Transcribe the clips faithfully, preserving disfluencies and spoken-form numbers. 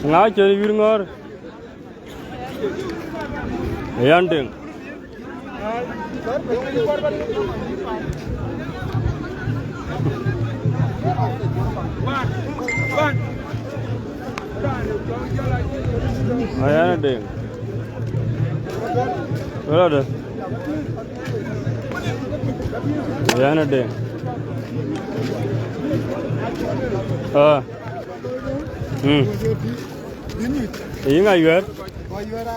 Ŋa cïn wïïr ŋɔ̈ɔ̈r? Ayan Deŋ. Ayan Deŋ. Wala de. Ayan Deŋ. Ah. Hmm. Yïn ŋa yuɛ̈r? Kɔc yuɛ̈r a,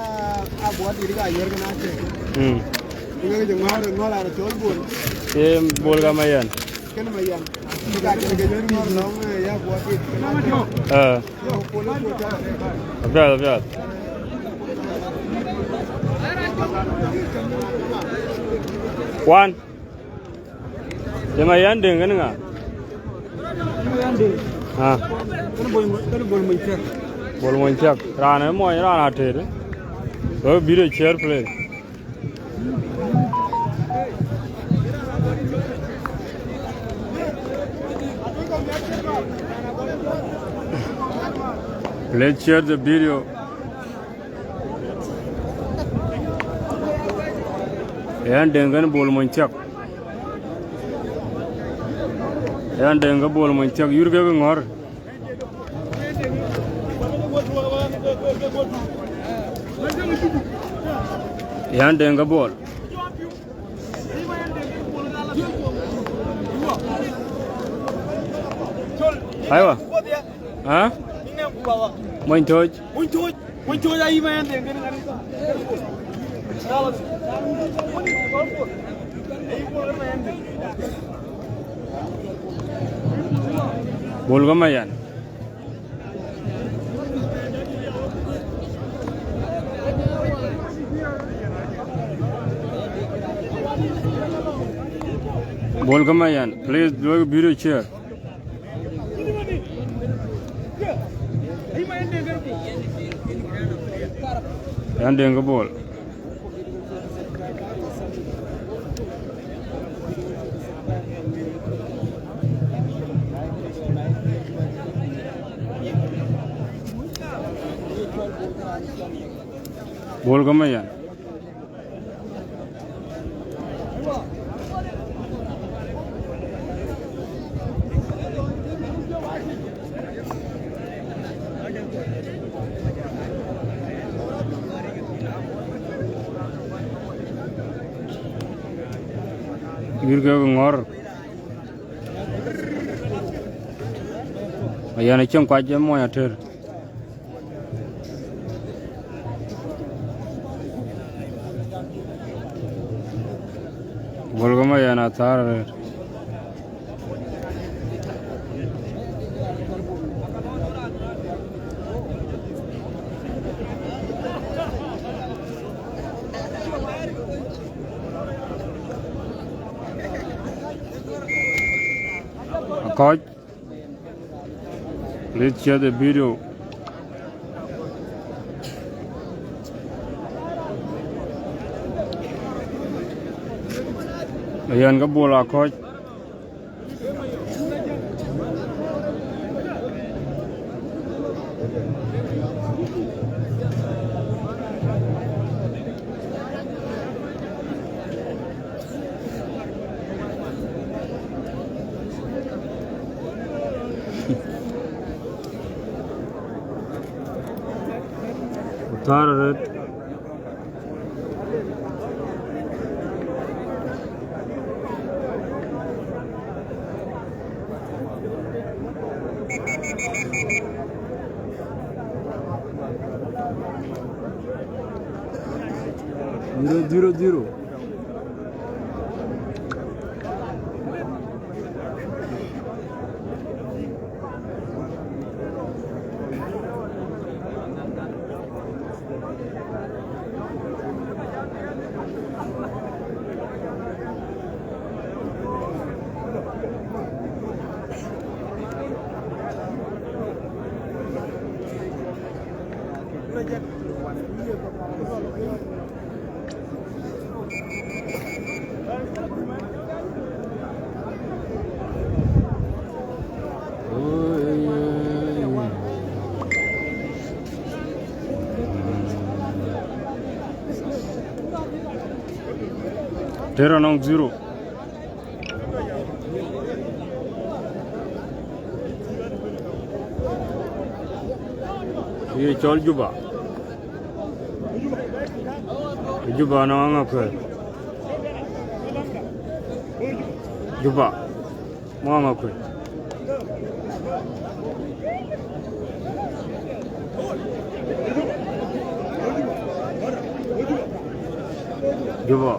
a buɔt dït ka yuɛ̈r kën a cek. Hmm. Ku wek jɔ ŋɔ̈ɔ̈r, ŋɔ̈ɔ̈r a cɔl Bol. Ee, Bol ka Mayan. Kën Mayan. Ka cïn ke yuɛ̈r ŋɔ̈ɔ̈r nɔŋ, ee, ya buɔt dït kën a cek. Ee. Yo, Bol a buɔt a cek. Apiath, apiath. Wan. Cï Mayan Deŋ kënë ŋa? Mayan Deŋ. Ah. Kënë Bol Mo-, kënë Bol Mony Thiäk. Bol Mony Thiäk. Raan ë mony, raan atëët. Wek bï de share, please. Let's share the video. Ayan Deŋ kën Bol Mony Thiäk. Ayan Deŋ kë Bol Mony Thiäk, yïr kek ŋɔ̈ɔ̈r. Ayan Deŋ kë Bol. Aywa. Ha? Mony Tooc. Mony Tooc. Mony Tooc ayï Mayan Deŋ kënë ŋa? Bol ka Mayan. Bol ka Mayan, please, do a video share. Ayan Deŋ kë Bol. Bol ka Mayan. Yïr kek ŋɔ̈ɔ̈r. Ayan acïn kuac ë mony atër. Bol ka Mayan athäär arëët. Akɔc. Please share the video. Ayan kë Bol Akɔc. Ku thäär arëët. Zero, zero, zero. Tëra nɔŋ zero. Ye cɔl Juba. Juba nɔŋ Aŋakuei. Juba. Mɔŋ Aŋakuei. Juba.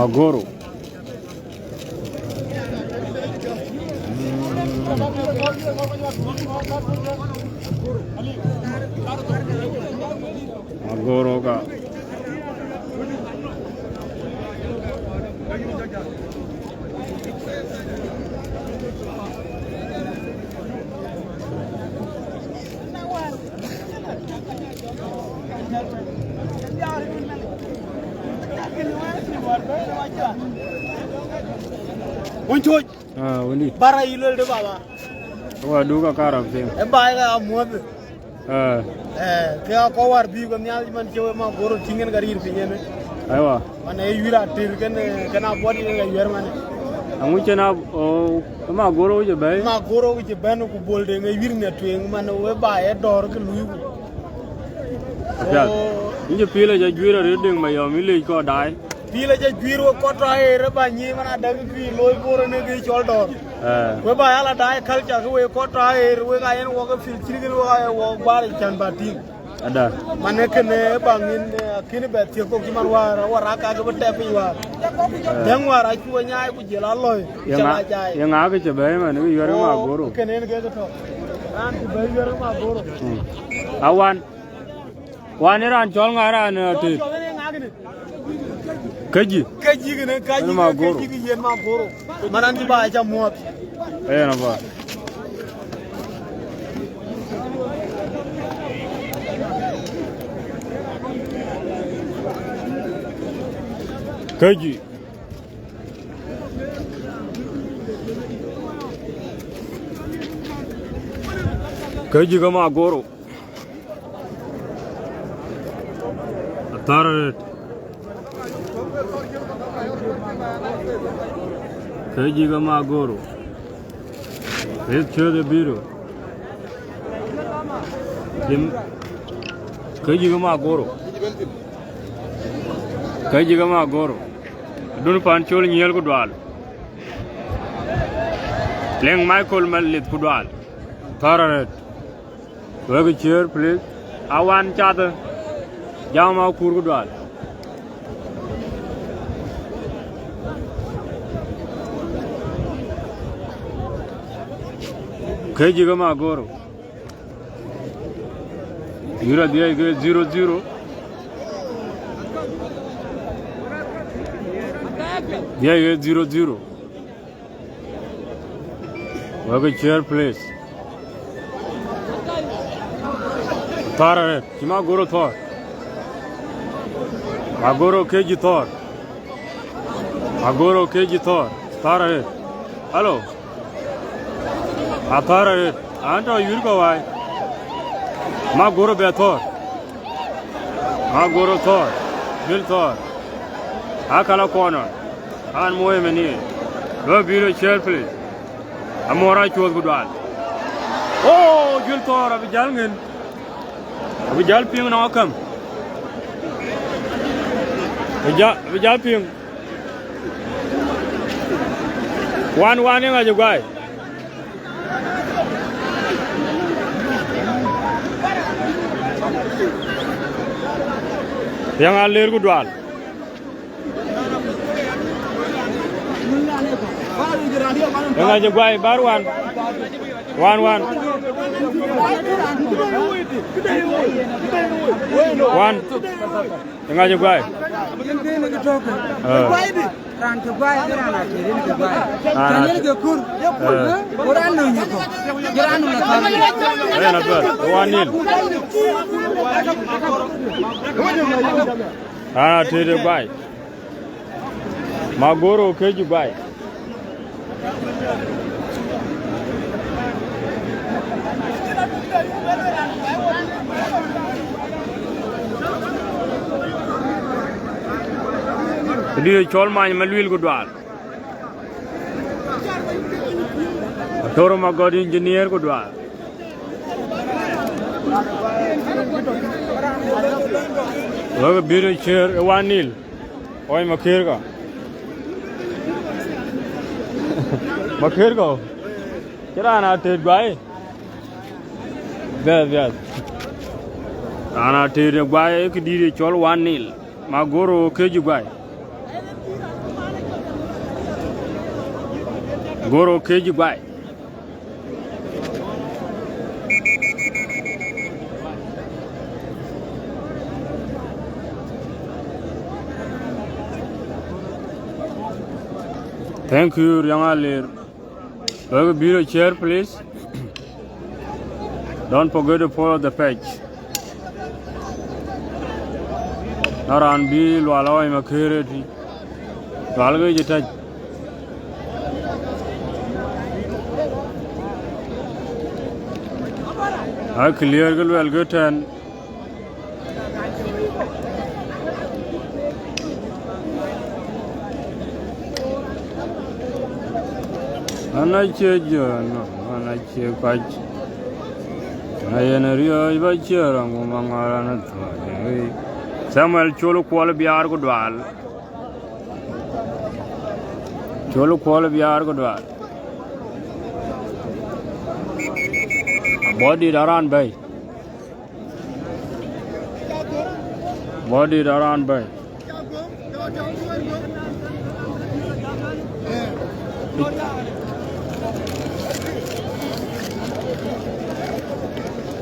Agoro. Agoro ka. Wun cuc. Ah, wuni. Bara yï luel de baba. Wa du ka karab thim. E bai ka amuɔth. Eh. Eh, ke a kɔ war bï ke nhial man cï we ma goro tïŋ en ka rïïr piny en. Aiwa. Man e yuir atir ken, eh, ken a bɔt en ka yuɛr man. Aŋu cen a, o, ma goro cï bɛ̈i? Ma goro cï bɛ̈n ku bol de ŋe yuir ne tueŋ man we ba e dɔɔr ke luui ku. Apiath. So, injë pil e ja juir a rëër deŋ ma yɔm ilec kɔ daai. Pil e ja juir we kɔt tɔ aɣeer e ba nyi man adäk kë looi bor ne ke cɔl dɔɔr. Eh. We ba yala daai culture ke we kɔt tɔ aɣeer we ka yen wɔ ke pil cït ken we ka ye wɔ guar can ba tïŋ. Ada. Man e kene e ba ŋin, eh, kini bɛ thiek kok cï man war, war aka ke bï tɛp piny war. Eh. Dɛŋ war acu we nyaai ku jël alɔi. Ye ŋa, ye ŋa ke cï bɛ̈i man, ke yuɛr ma goro. Kene en ke ke tɔ. Raan cï bɛ̈i yuɛr ma goro. Hmm. Awan. Wan ë raan cɔl ŋa raan, eh, tëët? Këcï. Këcï kënë, këcï kënë, këcï kënë, këcï kë yen ma goro. Maran cï ba ca muɔ̈th. Ëë, na ba. Këcï. Këcï ke ma goro. Athär arëët. Këcï ke ma goro. Ëth ciöth ë bïro. Tim. Këcï ke ma goro. Këcï ke ma goro. Adun pan col nyiël ku dual. Leŋ Michael Malith ku dual. Athär arëët. Wek cheer, please. Awan cath. Jam akur ku dual. Këcï ke ma goro. Yura dhiɛc ke zero zero. Dhiɛc ke zero zero. Wek cheer, please. Thɔ̈r arëët, cï ma goro thɔ̈r. Ma goro këcï thɔ̈r. Ma goro këcï thɔ̈r. Thɔ̈r arëët. Alo. Athär arëët. An tɔ yur kɔ wai. Ma goro bɛ thɔ̈r. Ma goro thɔ̈r. Bil thɔ̈r. Akala kɔnɔ. An muɔi meni. Lo biro cheer, please. Amora cuɔth ku dual. Oh, jul thɔ̈r abï jäl ŋen. Abï jäl piŋ nɔŋ akäm. Abï ja-, abï jäl piŋ. Wan, wan, ë ŋac ë guai. Riɛŋ a ler ku dual. Ë ŋac ë guai, bär wan. Wan, wan. Wan. Ë ŋac ë guai. Ee. Raan cï guai, ke raan ater yen cï guai. Raan ater. Cän yen ke kur. Ee. Ku raan nööny yekɔ̈u. Ke raan nööny yekɔ̈u. Ee, na tuɛl. Wan nil. Raan ater ë guai. Raan ater. Magoro ke Juba. Këdï cɔl many Maluel ku dual. Atoro Magɔt engineer ku dual. Wek bï röt ciëër ë one nil. Ɣɔc Makërkɔ. Makërkɔ. Cï raan atëët guai. Biɛth, biɛth. Raan atëët guai, ë këdït ë cɔl one nil. Magoro ke Juba. Goro ke Juba. Thank you, Riang Alir. Wek bï röt ciëër, please. Don't forget to follow the page. Na raan bï Lual Ɣɔc Makër ëtï. Lual ke cï tɛ̈c. Aa clear ke luɛl ke tɛ̈n. An acie jɔn, an acie kɔc. Na yen riɔ̈ɔ̈c ba cie rɔŋ ku maŋɔl an athuɔɔc. Samuel Col Kuɔl Biaar ku dual. Col Kuɔl Biaar ku dual. Bɔ̈ dït aran bɛ̈i. Bɔ̈ dït aran bɛ̈i.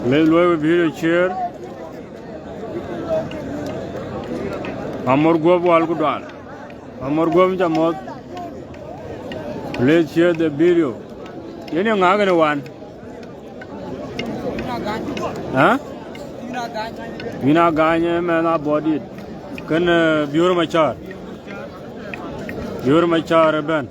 Meth luɔi we bï röt ciëër. Amor guɔ̈p wal ku dual. Amor guɔ̈p ca mɔ̈th. Please share the video. Yen ye ŋa kënë wan? Hä? Wïn Agany ë mɛnh Abɔ̈ dït. Kën, eh, Biöör Macär. Biöör Macär ëbɛ̈n.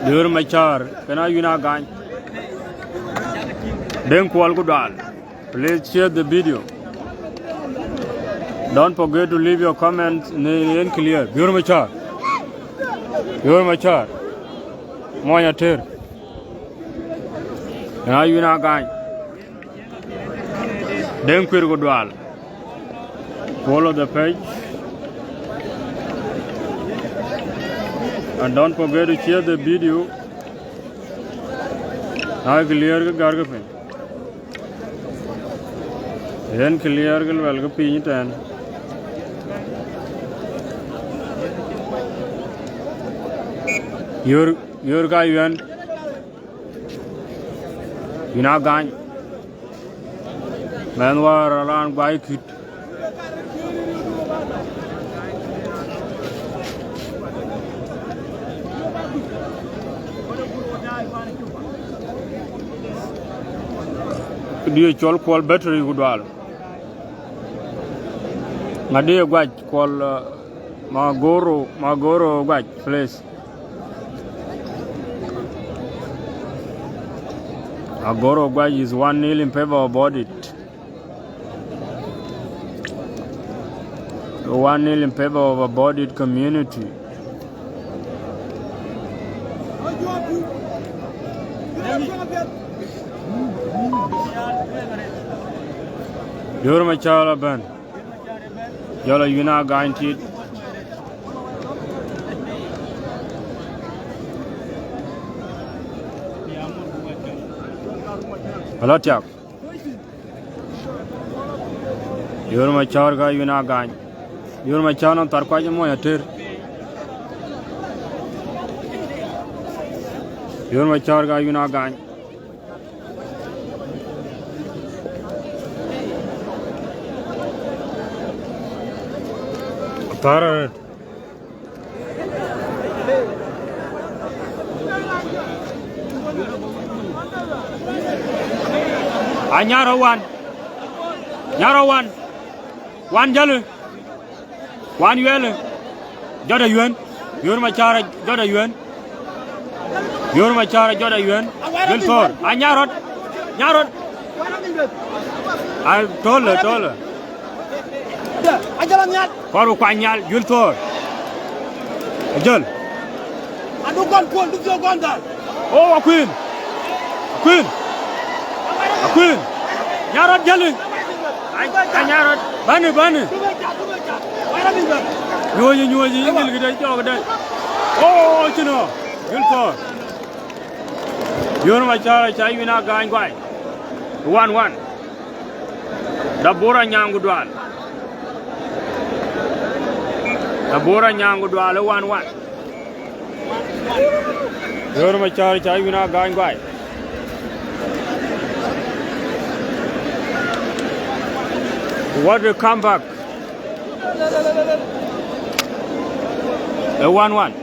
Biöör Macär, kën a Wïn Agany. Deŋ Kuɔl ku dual. Please share the video. Don't forget to leave your comments in, in clear. Biöör Macär. Biöör Macär. Mony Ater. Kën a Wïn Agany. Deŋ Kuir ku dual. Follow the page. And don't forget to share the video. Na clear ke gär ke piny. Yen clear ke luɛl ke piny tɛ̈n. Yör, yör ka yuɛn. Wïn Agany. Mɛnh wäär raan guai kït. Këdï cɔl Kuɔl battery ku dual. Ŋadï guac Kuɔl, uh, Magoro, Magoro guac, please. Agoro Guac is one nil in favor of Bɔ̈ dït. One nil in favor of Bɔ̈ dït community. Biöör Macär ëbɛ̈n. Jɔl a Wïn Agany tit. Ala tiak. Biöör Macär ka Wïn Agany. Biöör Macär nɔn thar kuac ë Mony Ater. Biöör Macär ka Wïn Agany. Thar arëët. A nyarɔ wan. Nyarɔ wan. Wan jali. Wan yuɛli. Jɔt ayuɛn. Yuɛr Macar jɔt ayuɛn. Yuɛr Macar jɔt ayuɛn. Jil thor. A nyarɔt. Nyarɔt. A tolë, tolë. Kɔr ku kuany nhial, jul thor. Ajol. Adu gɔn kuɔl, du thiɔ̈k gɔn dhal. O, akuën. Akuën. Akuën. Nyarɔt jali. Ai, ai, nyarɔt. Bani, bani. Nyuɔ̈cë, nyuɔ̈cë, yïn dhil këdë, cɔk këdë. O, cïn ɔ. Jul thor. Yuɛr Macar, ca yïn a gany guai. Wan, wan. Dabora Nyangu Dual. Dabora Nyangu Dual, wan, wan. Yuɛr Macar, ca yïn a gany guai. What a comeback. A one one.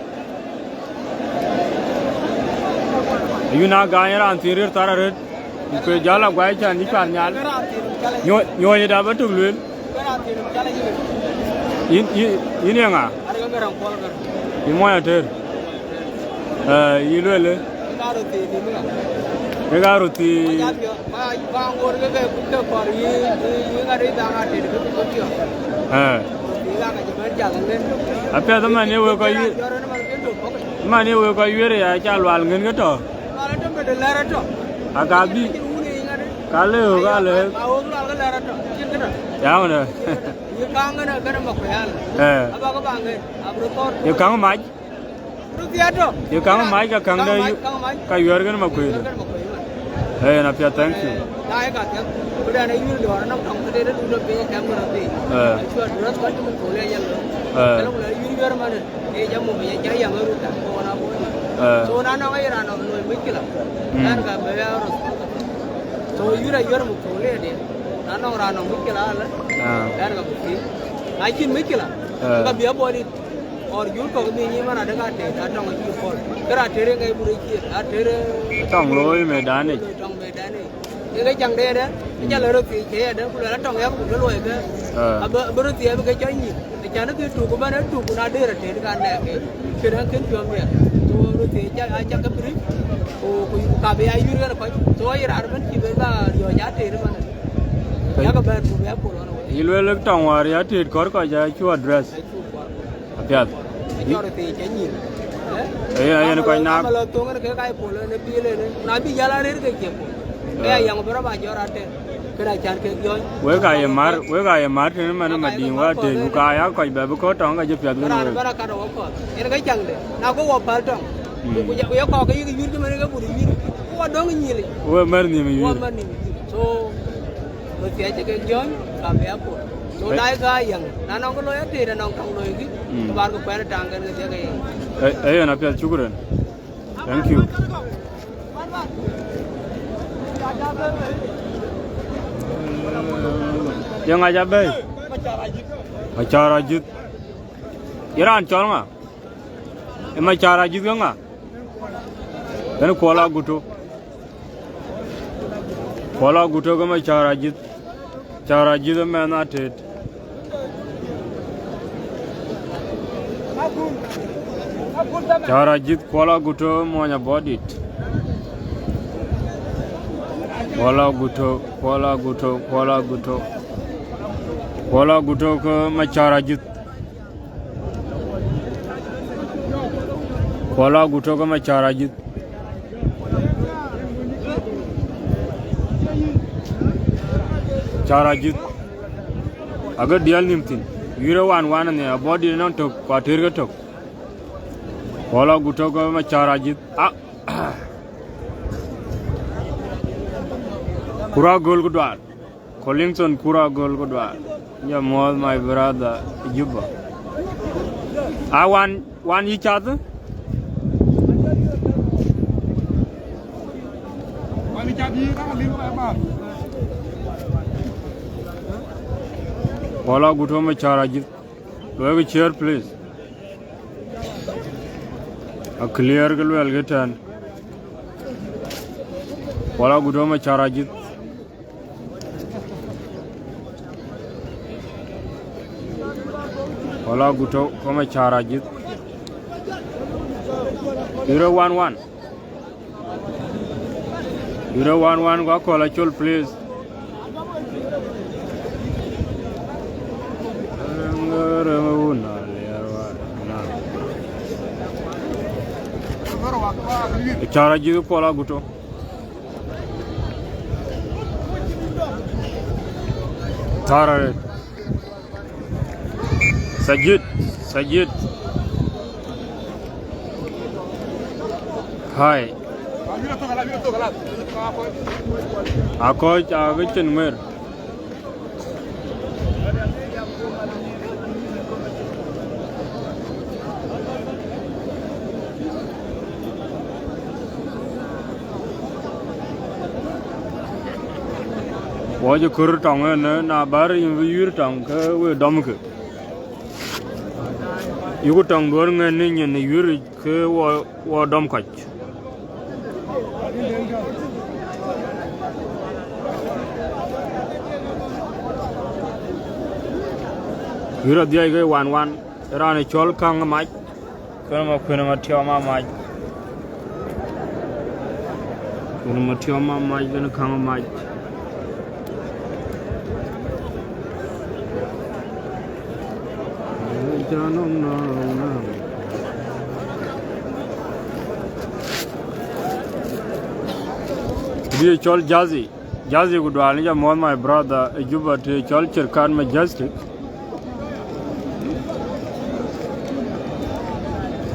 Ayïn a gany raan thiin rëër thar arëët. Ku jal a guai cän cï cuar nhial. Nyuɔ̈-, nyuɔ̈ɔ̈ny da bä tök lueel. Yïn, yïn, yïn ye ŋa? Yïn mɔny Ater. Ee, yï lueel ë? Kek aa röt thii. Ee. Apiɛth ëmɛn ye wek kɔc wiëër, ëmɛn ye wek kɔc wiëër ya ca lual ŋën ke tɔ. Aka bï, ka lëu, ka lëu. Yaŋ dɛ. Ee. Ye kaŋ mac? Ye kaŋ mac ka kaŋ de, ka yuɛɛr kën Makuëëdë. Ee, na piɛth, thank you. Ee. Ee. Ee. Or jur kɔ̈k bï nyin man adek ater, atɔŋ acï pɔl. Kërë ater ë ŋɛc bur ë ciëër, ater ë tɔŋ looi medanic. Tɔŋ medanic. Ë ke caŋ de yadë, ë jal ë röt thiëc ke yadë, ku luɛl atɔŋ yak buk ke luɔi ke. Ee. Abï, abï röt thiëc abï ke cɔc nyin. Ë can ë ke tuk, bän ë tuk, ku na der ater ka nɛɛk ke. Kën ë kën piɔ̈n miɛt. Ku röt thiëc ca, aca ke bï rïc, ku, ku, ku ka bï ya yur ɣɛn kɔc. So ayï raan ëbën cï ben ba riɔ̈ɔ̈c ater ëmën. Yak bɛ̈n ku bï ya pol ɣɔn awei. Yï lueel tɔŋ wäär ya tet kɔ̈r kɔc acuk address. Apiath. Ee, ee, yen kɔc naak. Wek aa ye mär, wek aa ye mär tënë man ë Madiŋ wa tëëc, ku ka ya kɔc bɛ bï kɔ̈t tɔŋ ka cï piath kën wek. Wek mär nhïïm ë yïr. Röt thiëc cï kek jɔ̈ɔ̈ny, ka bï a pol. So, dai ka yäŋ, na nɔŋ kë loi ater, na nɔŋ käŋ loi kï, mm, kë bär kë kuɛn ë taŋ kën kë thiëk ë yen. Ee, ee, yen apiɛth, shukran. Thank you. Ye ŋa ca bɛ̈ɛ̈i? Macar Ajïth. Ye raan cɔl ŋa? Ee Macar Ajïth ke ŋa? Kën Kuɔl Aguto. Kuɔl Aguto ke Macar Ajïth. Macar Ajïth ë mɛnh atet. Macar Ajïth, Kuɔl Aguto, mony abɔdit. Kuɔl Aguto, Kuɔl Aguto, Kuɔl Aguto. Kuɔl Aguto ke Macar Ajïth. Kuɔl Aguto ke Macar Ajïth. Macar Ajïth. Ake diɛl nïm thïn. Yïr ë wan wan ënhial, abɔdit ënɔŋ tök, ku ater ke tök. Kuɔl Aguto ke Macar Ajïth. Ah. Kura göl ku dual. Collington Kura göl ku dual. Ya muɔ̈th, my brother, Juba. A wan, wan yï cath? Kuɔl Aguto Macar Ajïth. Luɔikë share, please. A clear kë luɛlkë tɛ̈n. Kuɔl Aguto Macar Ajïth. Kɔl Aguto, kɔm Acar Ajith. Zero one one. Zero one one, go Kɔl Acol, please. Acar Ajith, Kɔl Aguto. Tharare. Sajid, Sajid. Hai. Akɔc, akë cïn ŋuër. Wɔ cï kör tɔŋ ënë, na bär yïn bï yïr tɔŋ, ke we dɔmkï. Yuku tɔŋ duɔ̈r ŋɛn në nyin në yïr, ke wɔ, wɔ dɔm kɔc. Yïr adhiac ke wan wan, raan ë cɔl Käŋ Mac. Kënë ma kuën ma tiɔm amac. Kuën ma tiɔm amac, kënë Käŋ Mac. Bï cɔl Jazzy. Jazzy ku dual ni ja muɔ̈th, my brother, ë Juba të cɔl Cirkat Majestic.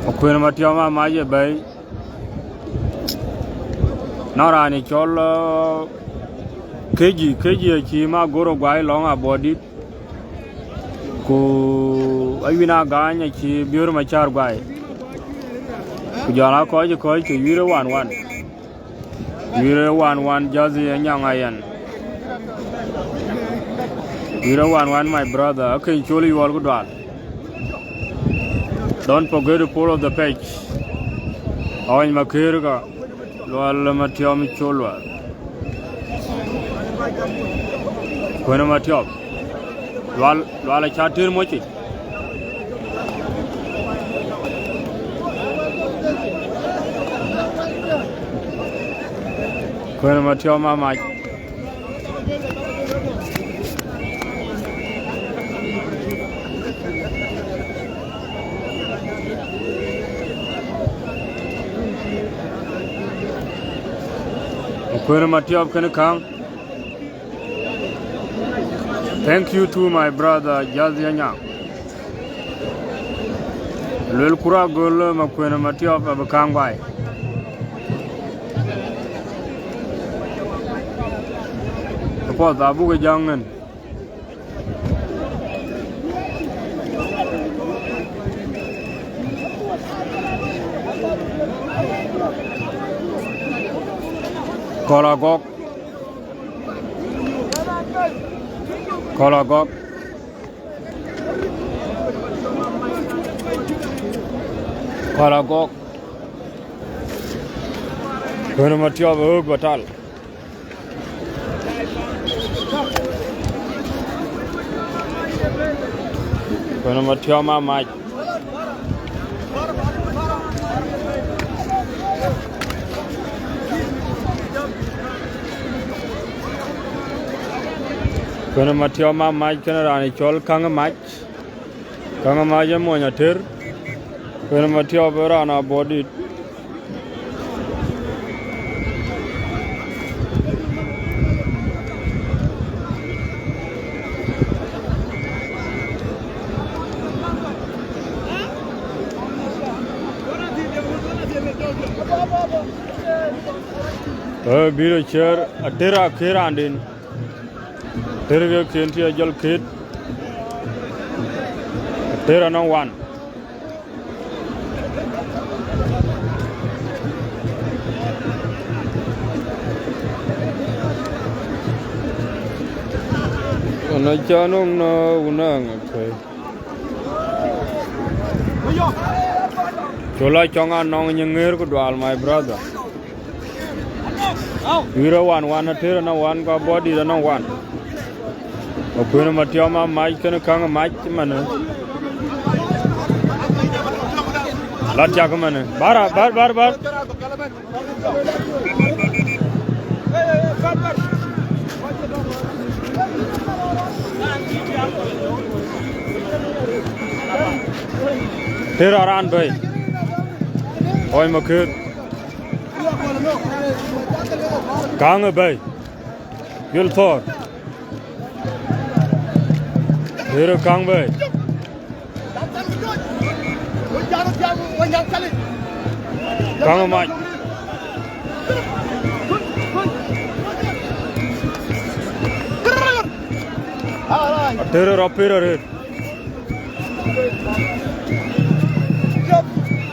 Akuën ma tiɔm amac ë bɛ̈i. Nɔŋ raan ë cɔl, uh, Keji, Keji acï Magoro guai lɔŋ Abɔdit. Ku Awïn Agany acï Biöör Macär guai. Ku jɔl aa kɔc ë kɔc ke yïr ë wan wan. Yïr ë wan wan, Jazzy Anyaŋ Ayen. Yïr ë wan wan, my brother, akëny col yuɔl ku dual. Don't forget to follow the page. Awany Makër ka, Lual Matiɔm col Lual. Kuën Matiɔp. Lual, Lual aca tër moci. Kuën Matiɔp mamac. Kuën Matiɔp kënë Käŋ. Thank you to my brother Jazzy Anyaŋ. Luel kura göl ma kuën ma tiɔp abï kaŋ guai. Apuɔth abuk ë jaŋ ŋën. Kɔl Agɔk. Kɔl Agɔk. Kɔl Agɔk. Kuën ma tiɔp ë ɣöök batal. Kuën ma tiɔp mamac. Kuën ma tiɔp mamac kënë raan ë cɔl Käŋ Mac. Käŋ Mac ë mony Atër. Kuën ma tiɔp ë raan Abɔdit. Ë bï rɔt ciëër Atër akëër raanden. Atër ke kën tï ajɔl këët. Atër anɔŋ wan. Ɣɔn acä nɔŋ nɔ wun aŋ apɛi. Col acɔŋ anɔŋ nyin ŋëër ku dual, my brother. Wïïr ë wan wan, Atër anɔŋ wan, ku Abɔdit anɔŋ wan. Akuën ma tiɔp mamac kënë Käŋ Mac ëmënë. Atiak ëmënë. Bar, bar, bar, bar. Tëër aran bɛ̈i. Ɣɔc Makër. Kaŋ ë bɛ̈i. Juël Thɔɔr. Tëër ë Kaŋ bɛ̈i. Kaŋ ë mac. Atëër ë rɔt pïr arëët.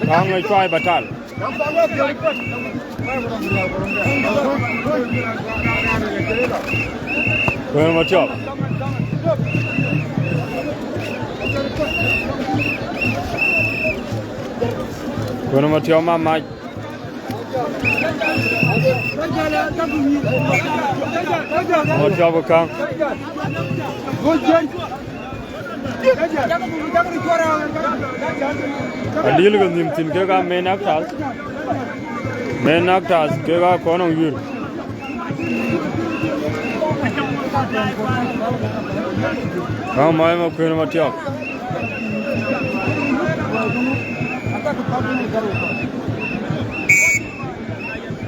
Kaŋ ë cuai batal. Kuën Matiɔp. Kuën Matiɔp ma mac. Matiɔp ë Kaŋ. Adil ke nhïïm thïn kek aa main actors. Main actors kek aa kɔn nɔŋ yuër. Kaŋ mac Makuën Matiɔp.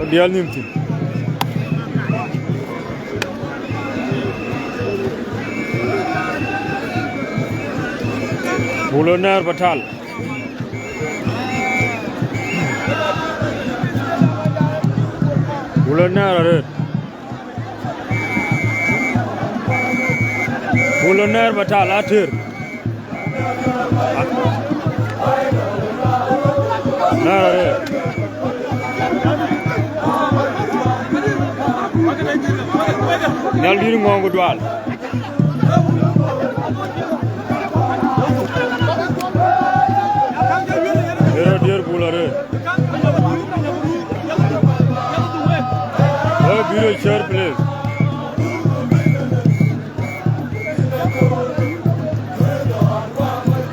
Adiɛl nhïïm thïn. Bul ë nɛ̈ɛ̈r batal. Bul ë nɛ̈ɛ̈r arëët. Bul ë nɛ̈ɛ̈r batal Atëër. Nɛ̈ɛ̈r arëët. Nhial dït ŋɔ̈ɔ̈ŋ ku dual. Ë rɔt diëër bul arëët. Ë bï röt cär, please.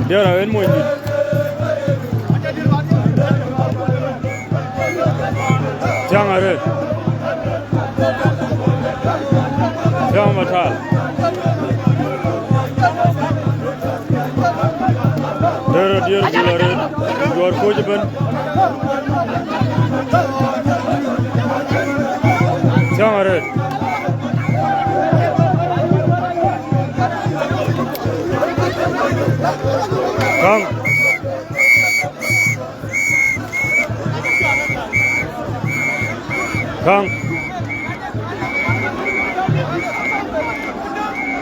Diɛɛr a ɣen mony dït. Thiäŋ arëët. Thiäŋ batal. Tëër rɔt diëër bul arëët. Juɔ̈ɔ̈r kuc ëbën. Thiäŋ arëët. Kaŋ. Kaŋ.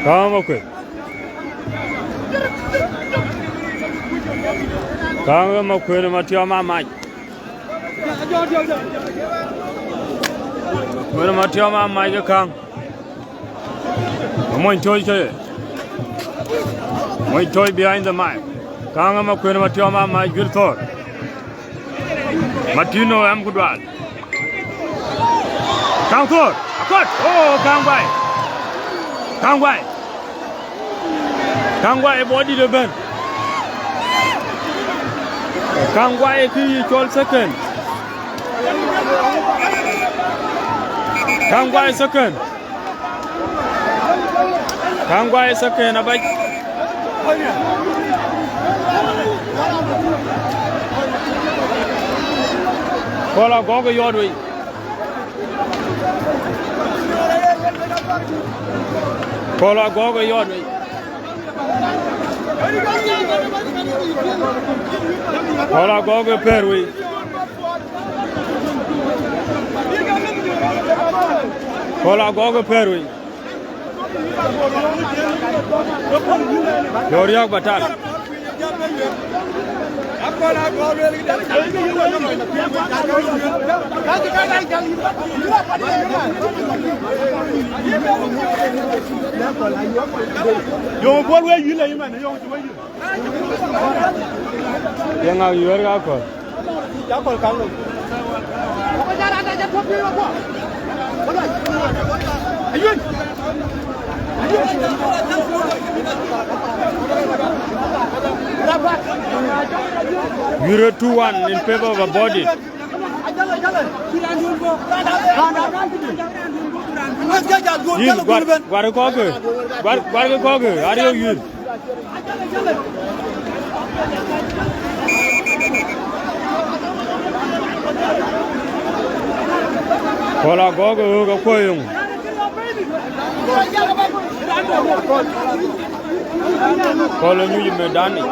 Kaŋ Makuën. Kaŋ ë Makuën Matiɔp ma mac. Makuën Matiɔp ma mac ke Kaŋ. Mony Tooc ke ye. Mony Tooc behind the mic. Kaŋ ë Makuën Matiɔp ma mac, Juël Thɔɔr. Matino ɛm ku dual. Kaŋ Thɔɔr. Akɔt. Oh, Kaŋ Guai. Kaŋ Guai. Kaŋ Guai ë bɔ̈ dït ëbën. Kaŋ Guai ë kë yï cɔl second. Kaŋ Guai second. Kaŋ Guai second abac. Kɔl Agɔ̈k ë yɔɔt wei. Kɔl Agɔ̈k ë yɔɔt wei. Kɔl Agɔ̈k ë pɛ̈r wei. Kɔl Agɔ̈k ë pɛ̈r wei. Jɔ riääk batal. Yöŋ Puɔl wek yïn lɔ yï man, yöŋ cï wek yïn. Yeŋa yuɛ̈r ka kɔ̈l? Ya kɔ̈l kaŋ lɔ. Ayun. Ayun. Euro two one in favor of Abodit. Yïn, guar, guar kɔ̈k kë. Guar, guar kɔ̈k kë. Ariöök yïn. Kɔl Agɔɔk ë ɣöök akuɔ̈c yöŋ. Kɔl ë nyuc ë mëëdan yic.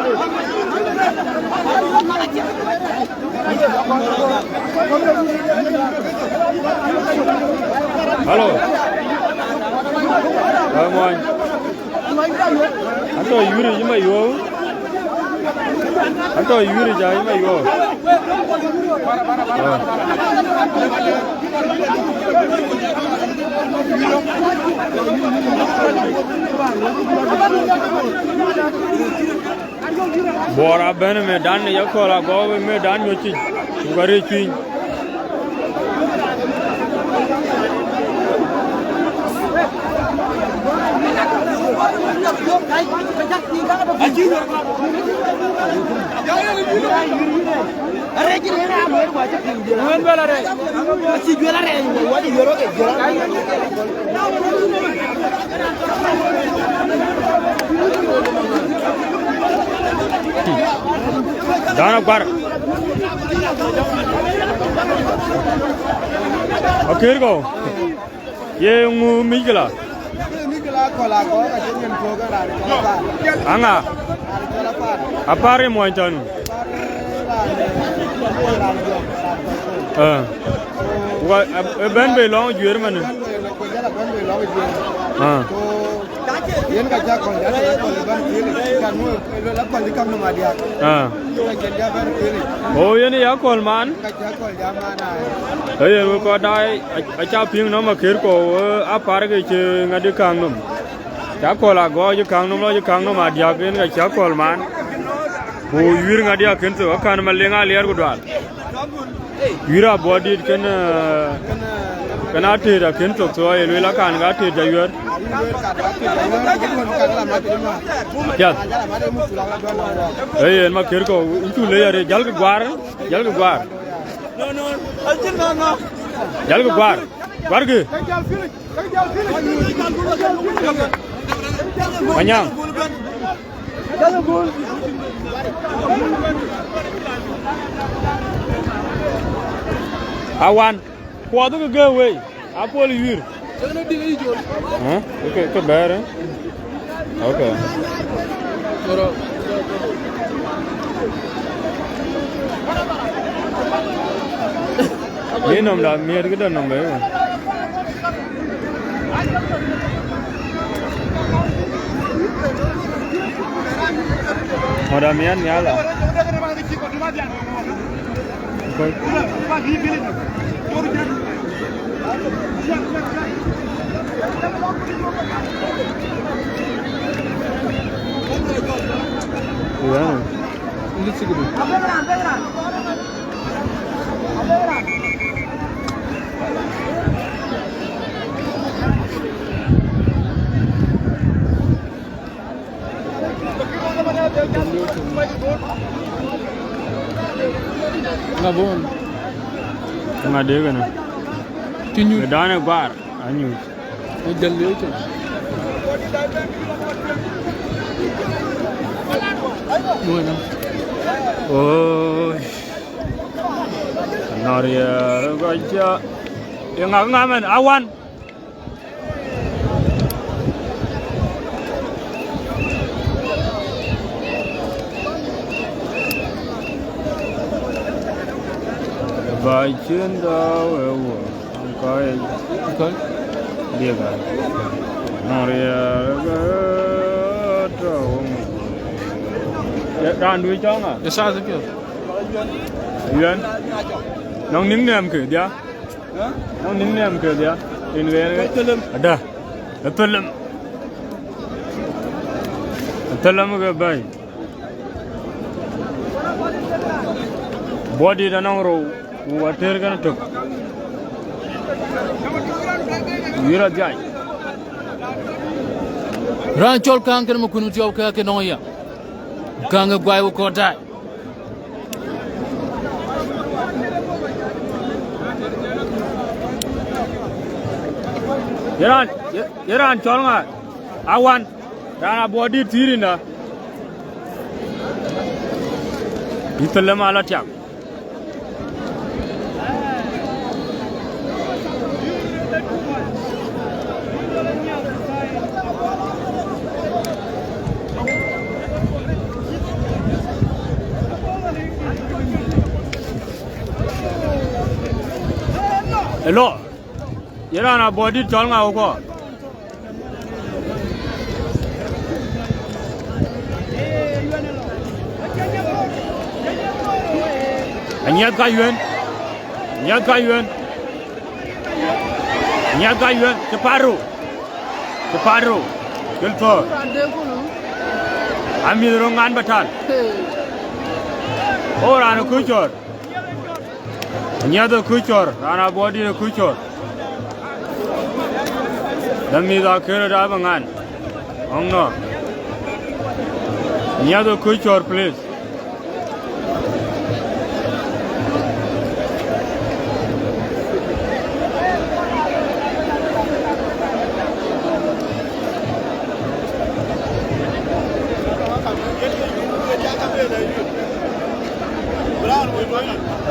Halo. Ë muɔny. Atɔ̈ yuric ë Mayuɔ̈u. Atɔ̈ yuric ë Mayuɔ̈u. Ah. Bor abɛ̈n ë mëëdan yic, akɔ̈l agɔɔk ë mëëdan nyuc yic, ku ka rëëc piny. Dan Aguar. Akër kɔ̈u. Ye ŋu mïckëla? Mïckëla akɔ̈l agɔɔk acï nyin puɔ̈k ë raan cɔl Apar. Aŋa? Raan cɔl Apar. Apar ë muɔny tɔ̈ nu? Apar ë raan, ë raan jɔŋ, raan kɔc kɔ̈u. Ë. So, wa, ë, ë bɛ̈n bei lɔŋ juëër manë? Bɛ̈n bei, ku jɔl a bɛ̈n bei lɔŋ juëër. Ah. So, yen ka cä kɔ̈l, ya cä kɔ̈l bɛ̈n thiëëk, ka nu ë luel akɔ̈l dï kaŋ nɔm adiäk. Ah. Ka cä ja bɛ̈n thiëëk. Oh, yen ya kɔ̈l man? Ka cä kɔ̈l ja man ai. Ee yen wek kɔc daai, a, acä piŋ nɔm akër kɔ̈u, ee, Apar ke cï ŋadï kaŋ nɔm. Cä kɔ̈l agɔɔk cï kaŋ nɔm, lɔ cï kaŋ nɔm adiäk, yen ka cä kɔ̈l man. Ku yuïr ŋadï akën thok, akän Maleŋ Aliɛɛr ku Dual. Yuïr Abodit kën, ee, kën Atet akën thok, so ye lueel akän ke Atet cä yuɛ̈r. Piath. Ee yen makër kɔ̈u, yïn cuk lec arëët, jälkï guar, jälkï guar. Jälkï guar. Guarkï. Manyaŋ. Awan. Kuɔth kë gëë wei. Apol yuïr. Hä? Kë, kë bɛ̈ɛ̈r, ë? Okay. Ye nɔm da miɛt këdë nɔm bɛ. Madam yan nyala. Yeah. Ŋa bɔ̈? Ŋa dek kënë? Cï nyuc. Ë dan ë guar, anyuc. Ë jäl liu cï. Duɔ̈n. Ooi. Nɔ̈r yɛɛr ë kɔc cä. Ye ŋa, ŋa mɛn? Awan. Ba cïn dɔ̈u ë wuɔ̈, kɔc. Kɔc? Diëk a. Nɔŋ riɛɛr ke tɔ̈ wok. Ye, raandu cɔŋ a? Ye saa thïn piɔ̈u. Yɛn. Nɔŋ nïŋ nɛɛm kë, dia. Nɔŋ nïn nɛɛm ke dhia, rin ɣɛɛr ɣɛɛr. Ada, ë thölëm. Ë thölëm ke bɛ̈i. Buɔt dït anɔŋ rou, ku atër kën tök. Yïr adhiac. Raan cɔl Kääŋ kën Makun Thiɔp ke ke nɔŋ ya. Kääŋ ë guai wok kɔc daai. Ye raan, ye, ye raan cɔl ŋa? Awan. Raan abuɔdït thïïr yïndä. Yï thëlë ma lɔ tiam. Hello. Ye raan abuɔdït cɔl ŋa wokɔ? Anyiɛth ka yuɛn. Anyiɛth ka yuɛn. Anyiɛth ka yuɛn. Cï paat rou. Cï paat rou. Kil thɔ̈ɔ̈r. Amïth röŋ ŋan bä tal. O raan ë kuc cɔɔr. Anyiɛth ë kuc cɔɔr, raan abuɔdït ë kuc cɔɔr. Dä mïth akërë da bï ŋan. Ɔŋ nɔ. Anyiɛth ë kuc cɔɔr, please.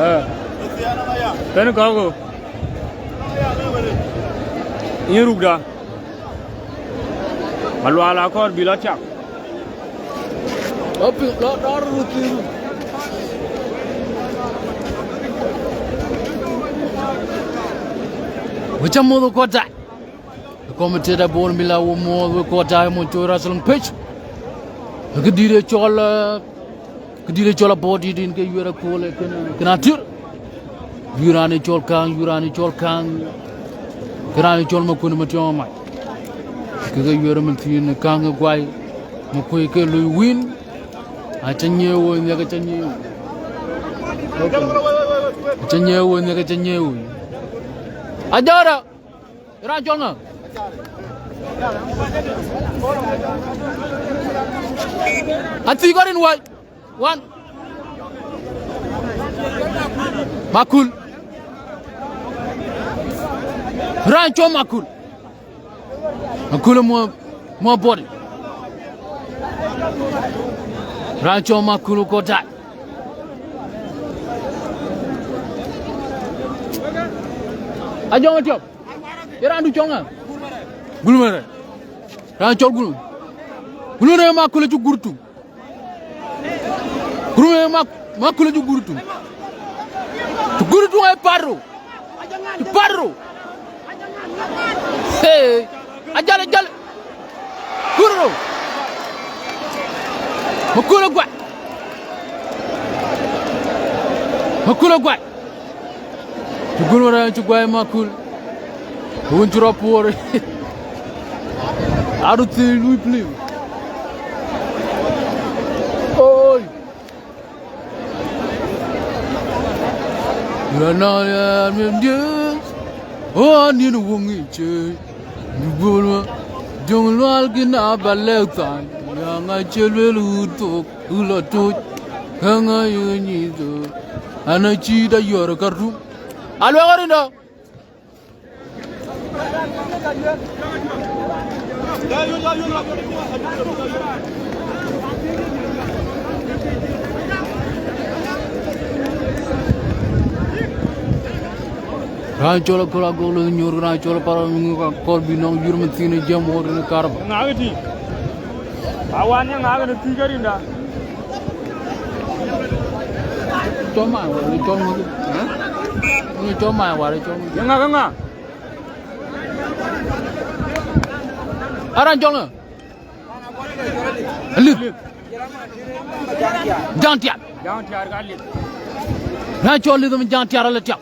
Ee. Tënë kɔ̈k ku. Yïn rukda. Malual akɔɔr bï lɔ tiam. Lɔ piŋ, lɔ dɔɔr röt thïn. Wek cä muɔ̈th ë kɔc daai. Ë committee da Bor Mila wo muɔ̈th wek kɔc daai, mony cööt Russell Page. Ë këdït ë cɔl, eh, këdït ë cɔl abɔ̈ dït yïn ke yuɛɛr akööl ë kën, kën atïr. Yuɛɛr raan ë cɔl Kääŋ, yuɛɛr raan ë cɔl Kääŋ. Kën raan ë cɔl Makuën Matiɔŋ Mac. Kë ke yuɛɛr ë mën thiin Kääŋ ë guai. Makuëi ke lui win. Acä nyiëëu woi nhiɛk, acä nyiëëu. Acä nyiëëu woi nhiɛk, acä nyiëëu woi. Ajɔɔrë, raan cɔl ŋa? Athii kɔn rin wai. Wan. Makul. Raan cɔl Makul. Makul muɔ, muɔ bɔdi. Raan cɔl Makul kɔc daai. Ajɔŋ Atiɔp. Ye raandu cɔl ŋa? Gulmere. Raan cɔl Gulmere. Gulmere Makul acï gur tuŋ. Gulmere Mak-, Makul acï gur tuŋ. Cï gur tuŋ ë paat rou. Cï paat rou. Hey, ajal, ajal. Gur rou. Makul aguai. Makul aguai. Cï gur wärɛɛm cï guai Makul. Wun cï rɔt puɔɔr. Adu thii lui piliu. Oi. Lɔ nɔ ya miɛm diëëc. O anïn wun ŋic cë. Dugulma. Jɔŋ lual gïn aba lɛ̈k than. Yaŋ acï luel wut thok. Ula tuc, käŋä yï nyic thok. An, acït ayɔ̈r ë Kartum. Aluɛk ɣɔ̈rindo. Raan cɔl Akol Agok lɔ nyuur, raan cɔl Parɔ nyuur, Akol bï nɔŋ yur mën thiin ë jiɛm wot në karba. Ŋaak ëtï. Awan ye ŋaak në thïc rinda. Cɔl ma wär, cɔl ŋö? Hä? Ni cɔl ma wär, cɔl ŋö? Ye ŋaak ŋa? Aran cɔl ŋö? Alith. Jaŋ tiar. Jaŋ tiar ka Alith. Na cɔl Alith, jaŋ tiar ala tiap.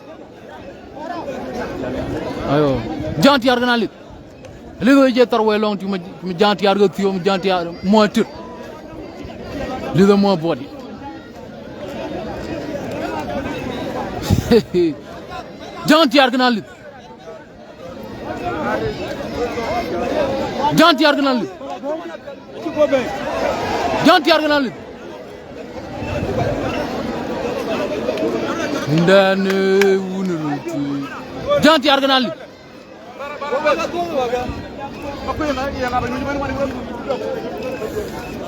Ayo. Jaŋ tiar kën Alith. Alith ë je thar wei lɔŋ tï, mi jaŋ tiar ke thiɔ̈k, mi jaŋ tiar muɔ̈ɔ̈t tïr. Alith ë muɔ̈ɔ̈t bɔ̈ dï. Jaŋ tiar kën Alith. Jaŋ tiar kën Alith. Jaŋ tiar kën Alith. Ndɛn, eh, wun röt. Jaŋ tiar kën Alith.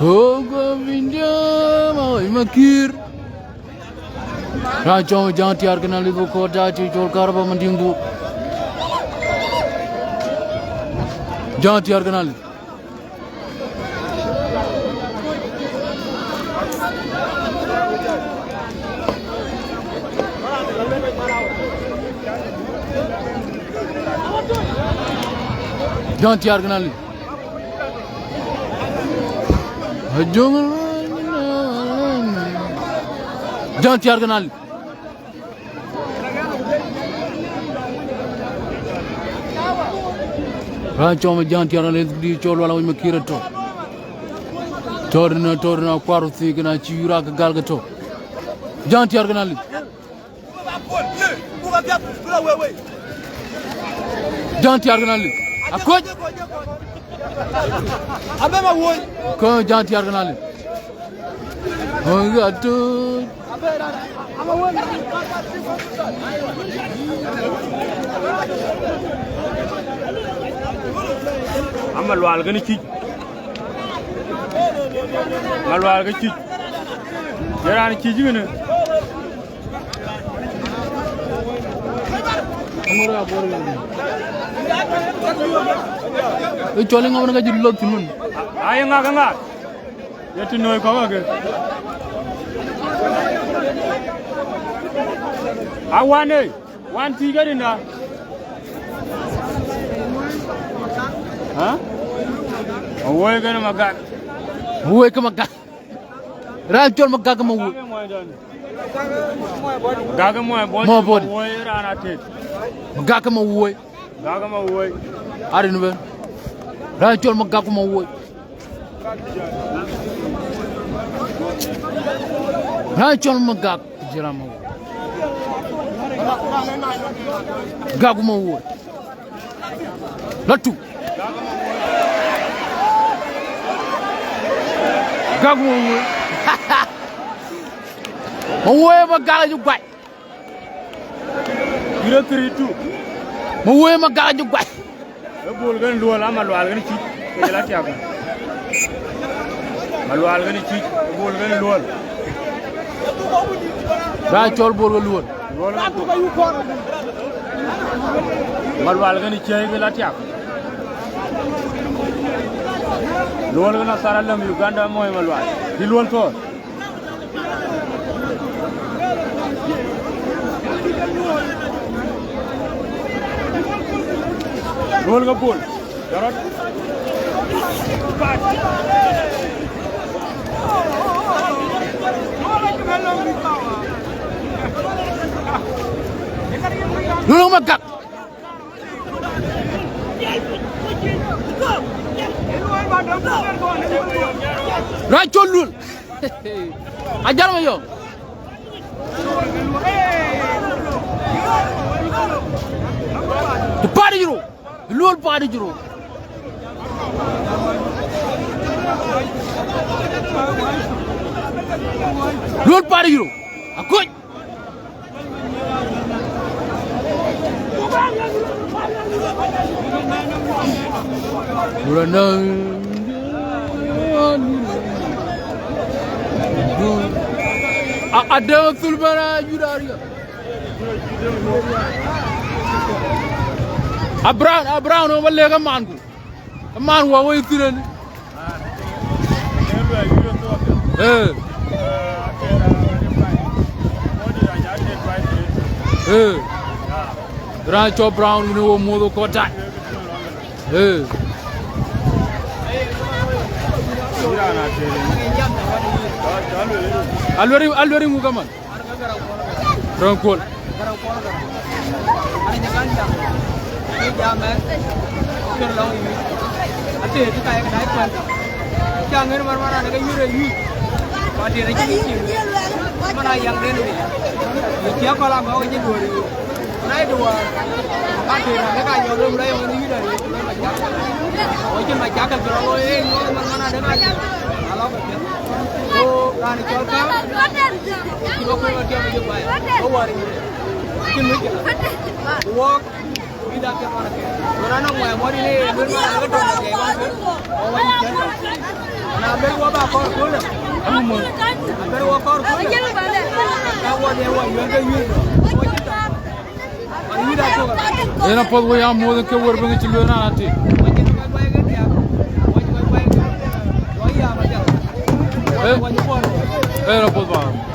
Ogo Windia ma Makir. Raan cɔl Jɔn Tiar kën alith, bï kɔɔr daai cï cɔl Karba Mandiŋ Bur. Jɔn Tiar kën alith. Jɔn Tiar kën alith. Jɔn Tiar kën alith. Raan cɔl Jɔn Tiar alith, dï cɔl Lual Awec Makir atɔ̈. Tɔ̈ rin, tɔ̈ rin akuar thii kën acï yura ke gal ke tɔ̈. Jɔn Tiar kën alith. Jɔn Tiar kën alith. Akoc. Abema woi. Kɔn Jɔn Tiar kën alith. Ɔn ɣa tuc. Ama Lual kën cïc. Ama Lual kë cïc. Ye raan cïc kënë. Ë cɔl ë ŋɔm në ka cï lɔth thïn wën. Aye ŋak ë ŋak. Ye të noi kɔ̈k ake. Awan ë, wan thiic këdï na. Ha? Awoi kënë Magak. Awoi ke Magak. Raan cɔl Magak ke Mawoi. Gak ë muɔny bɔ̈. Mɔ bɔ̈. Woi raan atet. Magak ke Mawoi. Gak ë Mawoi. Arin bɛ̈n. Raan cɔl Magak ke Mawoi. Raan cɔl Magak. Jël Mawoi. Gak ë Mawoi. Lɔ tu. Gak Mawoi. Mawoi Magak ju guai. Zero three two. Mawoi Magak ju guai. Ë Bol kën Luɔl, ama Lual kën cïc. Ke la tiak. Ma Lual kën cïc, Bol kën Luɔl. Ba cɔl Bol ke Luɔl. Luɔl. Ma Lual kën cïc ke la tiak. Luɔl kën athar alëm Uganda mɔ̈i Ma Lual. Dï Luɔl thɔɔr. Luɔl ke Bol. Jarɔt. Luɔl Magak. Raan cɔl Luɔl. Ajar ma yɔ. Të paat yic rou. Luɔl paat yic rou. Luɔl paat yic rou. Akoc. A, a dëŋ thul bɛ̈n a yut ariɔt. A Brown, a Brown, wä lëk amanku. Aman wä wä yï thïn ënë. Ee. Ee. Raan cɔl Brown yïn wo muɔ̈th kɔc tac. Ee. Aluɛri, aluɛri ŋu kaman. Röŋ kuɔl. Walk. Yen apuɔth wek ya muɔ̈th ke wër bï ŋic cï lueel raan atik. Yen apuɔth ba.